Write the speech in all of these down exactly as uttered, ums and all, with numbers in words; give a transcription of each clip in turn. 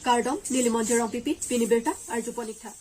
Kardom, neli Monjir Rongpipi, pini birta arjupon ik tha.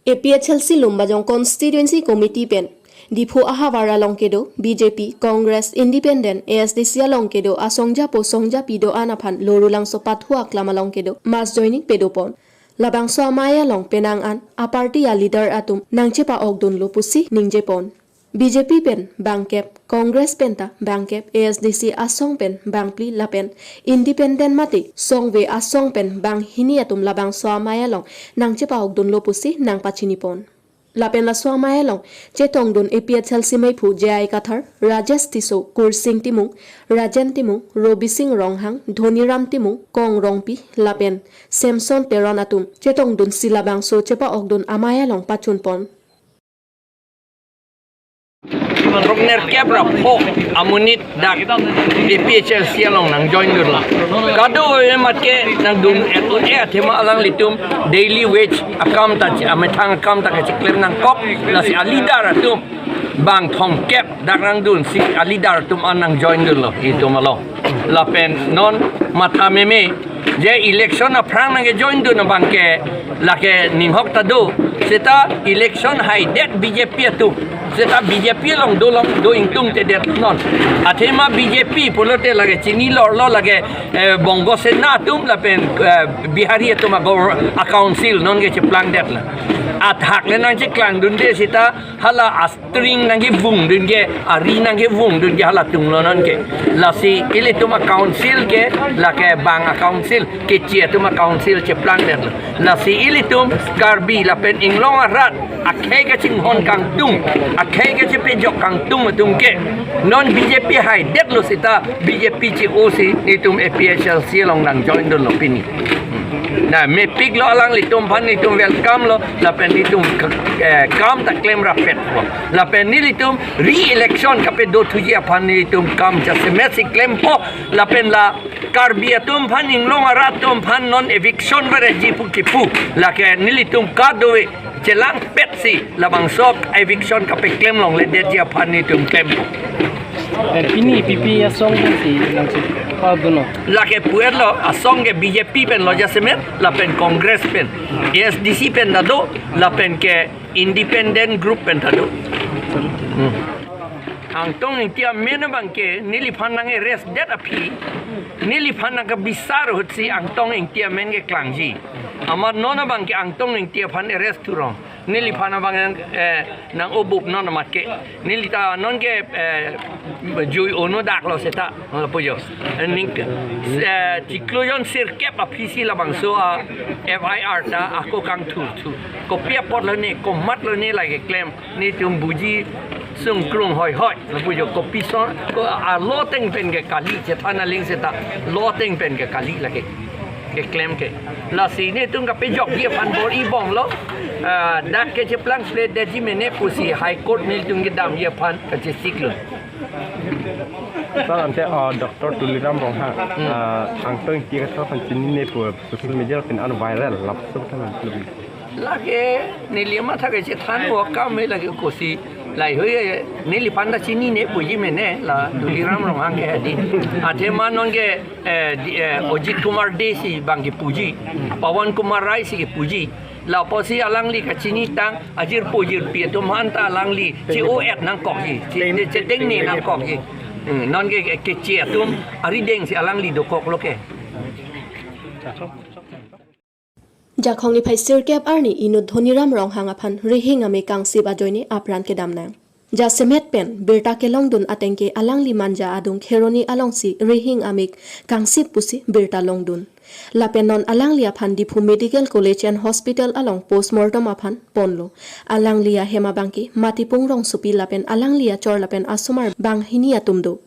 A P H L C Lumbajong Constituency Committee pen Diphu ahavar along kedo B J P, Congress, Independent, A S D C along kedo asongjapo songjapi do-an aphan Lorulangso pathu aklam along kedo mass joining padopon. Labangso amei along penang an aparty aleader atum nangchepa-okdunlo pusi ningjepon. B J P pen bangkep, Congress pen ta bangkep, A S D C asong pen bangphli lapen Independent mate songve asong pen banghini atum labangso amei along nangchepa-okdunlo pusi nangpachinipon. Lapen laso amei along chetongdun A P H L C meiphu J I Kathar, Rajesh Tisso, Kursing Timung, Rajen Timung, Robising Ronghang, Dhoniram Timung, Kong Rongpi lapen Samson Teron atum chetongdunsi labangso chepa-okdun amei along pachunpon. Rongnerkep ra pho amonit dak A P H L C along nangjoindunlo. Kadokave amat ke nangdun-et un-e athema alanglitum daily wage akam ta che-, amethang akam ta kacheklem nangkok, lasi aleader atum bang thomkep dak nangdunsi aleader atum an nangjoindunlo itum along. Lapen non matha meme je election aphrang nangkejoindun abang ke lake ninghok ta do, seta election haidet B J P atum, seta B J P along dolong do ingtungtedet non. Athema B J P pulote lake chini lorlo lake, eh, Bongo Sena atum lapen, eh, Bihari atum agor a-council nonke cheplangdetlo. Athak le nangcheklangdunde seta hala as- tring nangkevungdun ke, ari nangkevungdun ke halatumlo nonke. Lasi ilitum a-council ke lake bang a-council, keche atum a-council cheplangdetlo. Lasi ilitum Karbi lapen inglong arat akhei kachinghon kangtung, akhei kachepejok kangtung atum ke non B J P haidetlo seta B J P che-osi nelitum A P H L C along nangjoindunlo pini. Na mepiklo alanglitum aphan, nelitum welcome lo, lapen nelitum k-, eh, kam ta klem rapetlo. Lapen nelitum re-election kapedothuji aphan nelitum kam jasemetsi klempo, lapen la Karbi atum aphan, inglong arat atum aphan non eviction verji pu kipu, lake nelitum kadokave chelangpetsi labangso eviction kapeklem longledetji aphan nelitum klempo. Eh, pini P P asong pensi nangchepa-okdunlo. Lake pu-etlo, asong ke B J P penlo jasemet, lapen Congress pen, A S D C pen ta do, lapen ke Independent Group pen ta do. Hmm. Angtong Ingti amen abang ke neliphan nang-arrest det aphi, neliphan nangkebisar ahutsi Angtong Ingti amen keklangji. Amat non abang ke Angtong Ingti aphan arrest thurong. Neliphan abang nang, eh, nang-obup non amat ke. Neli ta nonke, eh, jui ono daklo seta, eh, pujo. Eh, ning, eh, chiklo jon sirkep aphisi labangso a-F I R ta ako kangthurthur. Kopi apotlo ne, komatlo ne lake klem. Nelitum buji sungkrung hoihoi. Lapujo kopi son, ko alo ateng pen ke kali, chethan aling seta lo ateng pen ke kali lake keklem ke. Lasi nelitum kapejokji aphan bor-ibomlo. Ah, dak ke cheplangpledetji mene pusi High Court nelitum kedamji aphan kachesiklo. Sir, ante, ah, Doctor Tuliram Ronghang, Hmm. ah, Angtong Ingti Kathar aphan chinine pu social media pen an viral, lapuson than an. Lake neli matha kachethan o kam he lake kosi lahei hui neliphan ta chinine puji mene la Tuliram Ronghang ke hadi. Athema nonke, eh, di, eh, Ajit Kumar Dey si bang kepuji, Pawan Kumar Rai si kepuji. Lapusi alangli kachinitang ajirpo jirpi atum aphan ta alangli che-o-et nangkokji, che-, chetengne nangkokji. Hmm, nonke ke, keche atum arideng si alangli dokoklo ke. Jakhong niphai sirkep arni inut Dhoniram Ronghang aphan rihing amek kangsip ajoine apran kedam nang. Jasemet pen birta kelongdun ateng ke alangli Manja adung Kheroni alongsi rihing amek kangsip pusi birta longdun. Lapen non alangli aphan Diphu Medical College and Hospital along postmortem aphan ponlo. Alangli ahem abang ke Matipung Rongsopi lapen alangli achor lapen asomar banghini atum do.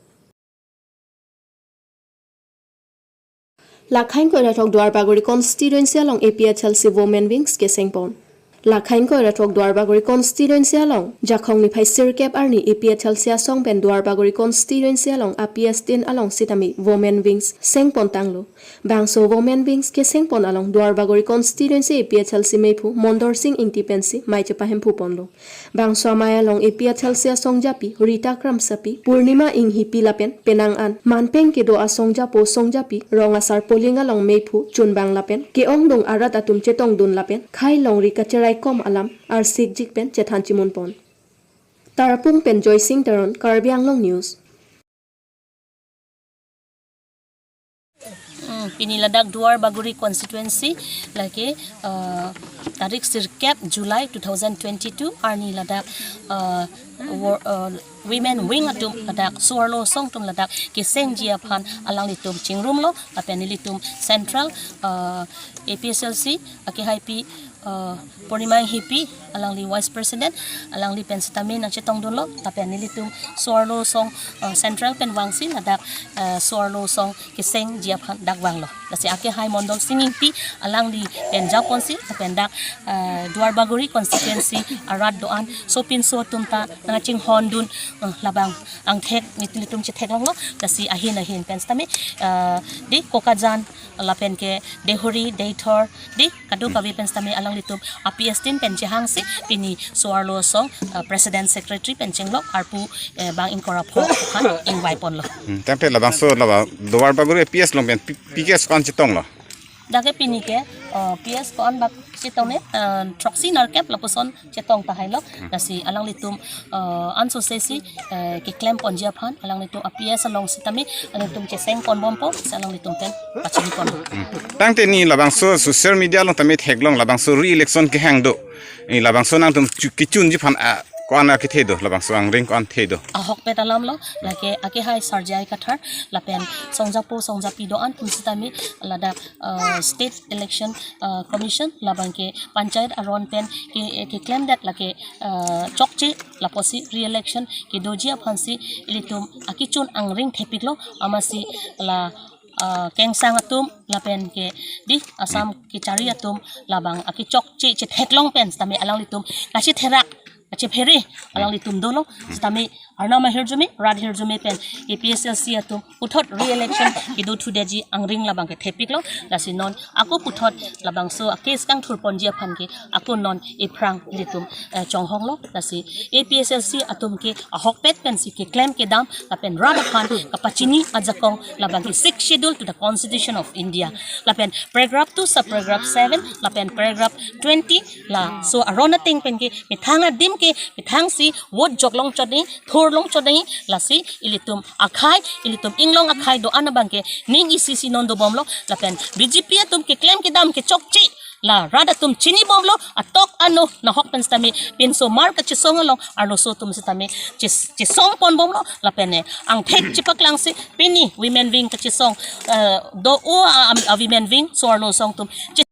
Lakhain Koirathok Duarbagori constituency along A P H L C Women Wings kesengpon. Lakhain koira throk Duarbagori constituency along Jakhong niphai sirkep arni A P H L C asong pen Duarbagori constituency along A P S tin along sitame women wings sengpon tanglo. Bangso women wings kesengpon along Duarbagori constituency A P H L C meiphu Mondor Sing Ingti pensi mei chepahemphu ponlo. Bangso amei along A P H L C asongjapi Rita Kramsapi, Purnima Inghipi lapen penang an manpeng kedo asongjapo songjapi rong asar polling along meiphu chunbang lapen ke-ongdung arat atum chetongdun lapen khei longri kacheraikom alam arsikjik pen chethan chimunpon. Tarapung pen Joysing Teron, Karbi Anglong News. Hmm, pini ladak Duarbagori constituency lake, uh, tarik sirkep July two thousand twenty-two arni ladak, uh, wo-, uh, women wing atum ladak so-arlo asong atum ladak kesengji aphan alanglitum chingrumlo lapen nelitum central, uh, A P H L C akehaipi, uh, Purnima Inghipi, alangli vice president, alangli pen sitame nangchetongdunlo lapen nelitum so-arlo asong, uh, central pen vangsi ladak, uh, so-arlo asong kesengji aphan dak vanglo. Lasi akehai Mondor Sing Ingti alangli pen japonsi lapen dak, uh, Duarbagori constituency arat do-an sopinso atum ta nangchinghondun, uh, labang angthek nelitum chetheklonglo. Lasi ahin ahin pen sitame, uh, di Kokajan lapen ke Deihori, Deithor, di kadokave pen sitame alanglitum A P S tin pen chehangsi pini so-arlo asong, uh, president secretary pen chenglok arpu, eh, bang ingkoi ra pho aphan ingvaiponlo. Hmm, tangte labangso laba Duarbagori A P S along pen P-, P K S ko-an chetonglo? Dak ke pini ke, uh, P S ko-an bak chetong ne, uh, throksi nerkep lapuson chetong tahailo. Lasi alanglitum, uh, ansose si, uh, keklemponji aphan alanglitum A P S along sitame alanglitum chesengponbompo, si alanglitum pen pachiniponbom. Hmm. Tangte ni labangso social media along tame theklong labangso re-election kehang do. Ni labangso nangtum chu-, kechunji aphan, ah, ko-an akethe do, labangso angring ko-an the do? Ahokpet alamlo, lake akehai Sar J I Kathar lapen songjapo songjapi do-an atum sitame ladak, uh, State Election, uh, Commission labang ke panchayat aron pen ke, keklemdet lake, uh, chokche lapusi re-election kedoji aphansi ilitum akechun angring thepiklo, amatsi la, uh, kengsang atum lapen ke di Assam kechari atum labang akechokche chetheklong pen sitame alanglitum kachetherak kachephere alanglitum dolo, sitame arnam ahirjume rat ahirjume pen A P H L C atum puthot re-election kedo thudetji angring labang ke thepiklo. Lasi non ako puthot labangso a-case kangthurponji aphan ke ako non iphrang ilitum, eh, chonghonglo. Lasi A P H L C atum ke ahokpet pensi keklem kedam lapen rat aphan kapachini ajakong labang ke Sixth Schedule to the Constitution of India lapen paragraph two subparagraph seven lapen paragraph twenty laso aron ateng pen ke methang adim ke methangsi vote joklong chot nangji, thurlong chot nangji, lasi ilitum akhei, ilitum inglong akhei do-an abang ke ning isi si non dobomlo lapen B J P atum keklem kedam kechokche la rat atum chinibomlo, atok ano nahok pen sitame pinsomar kachesong along arloso atum sitame ches-, chesongponbomlo lapen ne angthek chepaklangsi pini women wing kachesong, eh, do-o a, a, a women wing so-arlo asong atum che-